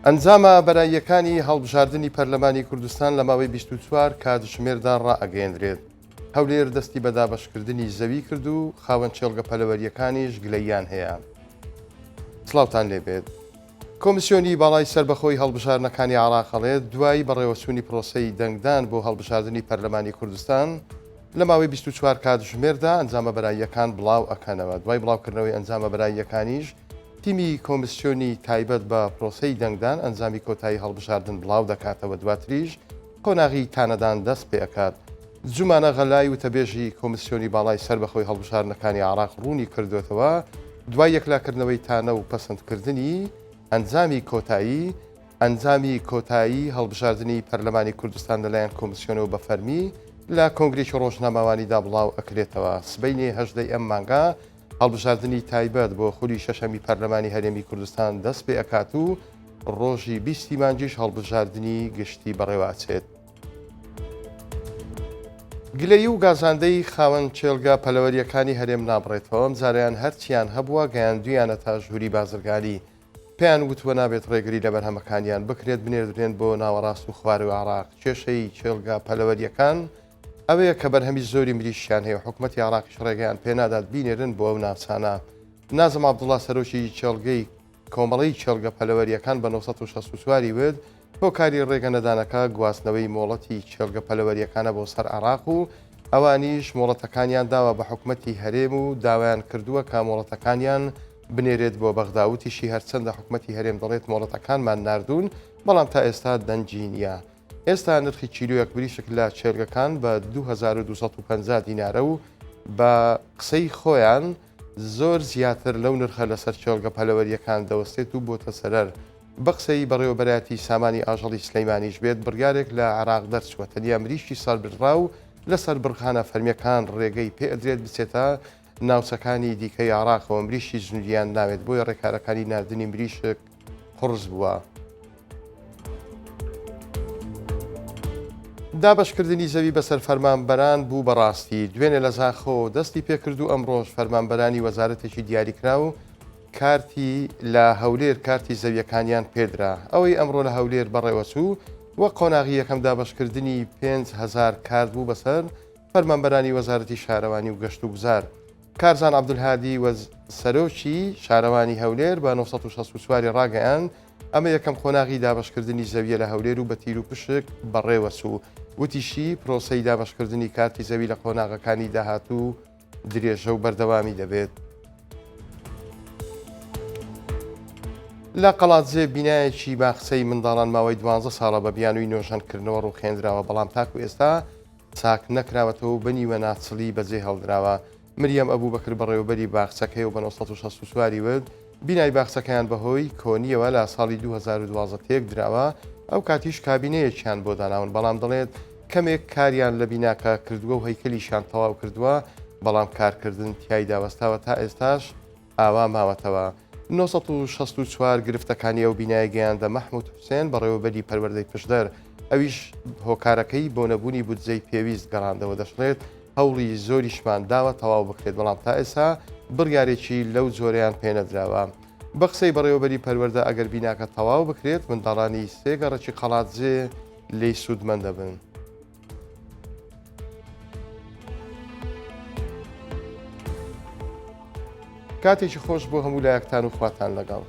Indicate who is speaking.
Speaker 1: ئەنجامە بەراییەکانی هەڵبژاردنی پەرلەمانی کوردستان لە ماوەی 24 کاتژمێردا ڕائەگەیەندرێت. هەولێر دەستی بە دابەشکردنی زەوی کرد و خاوەن چێڵگە پەلەوەرییەکانیش گلەییان هەیە. سڵاوتان لێبێت. کۆمیسیۆنی باڵای سەربەخۆی هەڵبژاردنەکانی عێراق ئەڵێت، دوای بەڕێوەچوونی پرۆسەی دەنگدان بۆ هەڵبژاردنی پەرلەمانی کوردستان، لە ماوەی 24 کاتژمێردا ئەنجامە بەراییەکان بڵاو ئەکەنەوە. دوای بڵاوکردنەوەی ئەنجامە بەراییەکانیش، تیمی کۆمیسیۆنی تایبەت بە پرۆسەی دەنگدان ئەنجامی کۆتایی هەڵبژاردن بڵاو دەکاتەوە، دواتریش قۆناغی تانەدان دەست پێ ئەکات. جومانە غەلای وتەبێژی کۆمیسیۆنی باڵای سەربەخۆی هەڵبژاردنەکانی عێراق ڕوونی کردووەتەوە، دوای یەکلاکردنەوەی تانە و پەسەندکردنی ئەنجامی کۆتایی، ئەنجامی کۆتایی هەڵبژاردنی پەرلەمانی کوردستان لەلایەن کۆمیسیۆنەوە بە فەرمی لە کۆنگرێکی ڕۆژنامەوانیدا بڵاو ئەکرێتەوە. سبەینێ 18 ی ئەم مانگە هەڵبژاردنی تایبەت بۆ خولی شەشەمی پەرلەمانی هەرێمی کوردستان دەست پێ ئەکات و ڕۆژی بیستی مانگیش هەڵبژاردنی گشتی بەڕێوە ئەچێت. گلەیی و گازاندەی خاوەن کێڵگە پەلەوەرییەکانی هەرێم نابڕێتەوە، ئەمجارەیان هەرچیان هەبووە گەیاندوویانەتە ژووری بازرگانی، پێیان وتووە نابێت ڕێگری لە بەرهەمەکانیان بکرێت بنێردرێن بۆ ناوەڕاست و خواروی عێراق. کێشەی کێڵگە پەلەوەرییەکان ئەوەیە کە بەرهەمی زۆری مریشکیان هەیە و حکومەتی عێراقیش ڕێگەیان پێنادات بینێرن بۆ ئەو ناوچانە. نازم عەبدوڵا سەرۆکی کێڵگەی کۆمەڵەی کێڵگە پەلەوەرییەکان بە 964 ی وت، هۆکاری ڕێگە نەدانەکە گواستنەوەی مۆڵەتی کێڵگە پەلەوەرییەکانە بۆ سەر عێراق و ئەوانیش مۆڵەتەکانیان داوە بە حکومەتی هەرێم و داوایان کردووە کە مۆڵەتەکانیان بنێرێت بۆ بەغدا. وتیشی، هەرچەندە حکومەتی هەرێم دەڵێت مۆڵەتەکانمان ناردوون، بەڵام تا ئێستا دەنگی نییە. ئێستا نرخی کیلۆیەک مریشک لە کێڵگەکان بە 2250 دینارە و بە قسەی خۆیان زۆر زیاتر لەو نرخە لەسەر کێڵگە پەلەوەرییەکان دەوەستێت و بۆتە زەرەر. بە قسەی بەڕێوەبەرایەتی سامانی ئاژەڵی سلەیمانیش بێت بڕیارێک لە عێراق دەرچووە تەنیا مریشکی سەربڕاو لە سەربڕخانە فەرمییەکان ڕێگەی پێئەدرێت بچێتە ناوچەکانی دیکەی عێراقەوە مریشکی سنووریان ناوێت بۆیە ڕێکارەکانی ناردنی مریشک قوڕس بووە. دابەشکردنی زەوی بەسەر فەرمانبەران بوو بە ڕاستی، دوێنێ لە زاخۆ دەستی پێکرد و ئەمڕۆش فەرمانبەرانی وەزارەتێکی دیاریکراو کارتی لە هەولێر کارتی زەویەکانیان پێدرا. ئەوەی ئەمڕۆ لە هەولێر بەڕێوەچوو وەک قۆناغی یەکەم دابەشکردنی 5000 کارت بوو بەسەر فەرمانبەرانی وەزارەتی شارەوانی و گەشتوگوزار. کارزان عەبدولهادی وەز سەرۆکی شارەوانی هەولێر بە 964 ی ڕاگەیاند، ئەمە یەکەم قۆناغی دابەشکردنی زەویە لە هەولێر و بە تیروپشک بەڕێوەچوو. وتیشی، پرۆسەی دابەشکردنی کارتی زەوی لە قۆناغەکانی داهاتوو درێژە و بەردەوامی دەبێت. لە قەڵادزێ بینایەکی باخچەی منداڵان ماوەی دوانزە ساڵە بە بیانووی نۆژەنکردنەوە ڕووخێنراوە، بەڵام تاکو ئێستا چاک نەکراوەتەوە و بە نیوە ناچڵی بەجێ هێڵدراوە. مریەم ئەبوبەکر بەڕێوەبەری باخچەکەیە و بە 964 ی وت، بینای باخچەکەیان بەهۆی کۆنییەوە لە ساڵی 2012 تێکدراوە، ئەوکاتیش کابینەیەکیان بۆ داناون، بەڵام دەڵێت کەمێک کاریان لە بیناکە کردووە و هەیکەلیشیان تەواو کردووە، بەڵام کارکردن تیایدا وەستاوە تا ئێستاش ئاوا ماوەتەوە. 964 گرفتەکانی ئەو بینایە گەیاندە مەحمود حوسێن بەڕێوەبەری پەروەردەی پشدەر، ئەویش هۆکارەکەی بۆ نەبوونی بودجەی پێویست گەڕاندەوە، دەشڵێت، هەوڵی زۆریشمان داوە تەواو بکرێت، بەڵام تا ئێستا بڕیارێکی لەو جۆرەیان پێنەدراوە. بە قسەی بەڕێوەبەری پەروەردە ئەگەر بیناکە تەواو بکرێت، منداڵانی سێ گەڕەکی قەڵادزێ لێی سوودمەند دەبن. کاتێکی خۆش بۆ هەموو لایەکتان و خواتان لەگەڵ.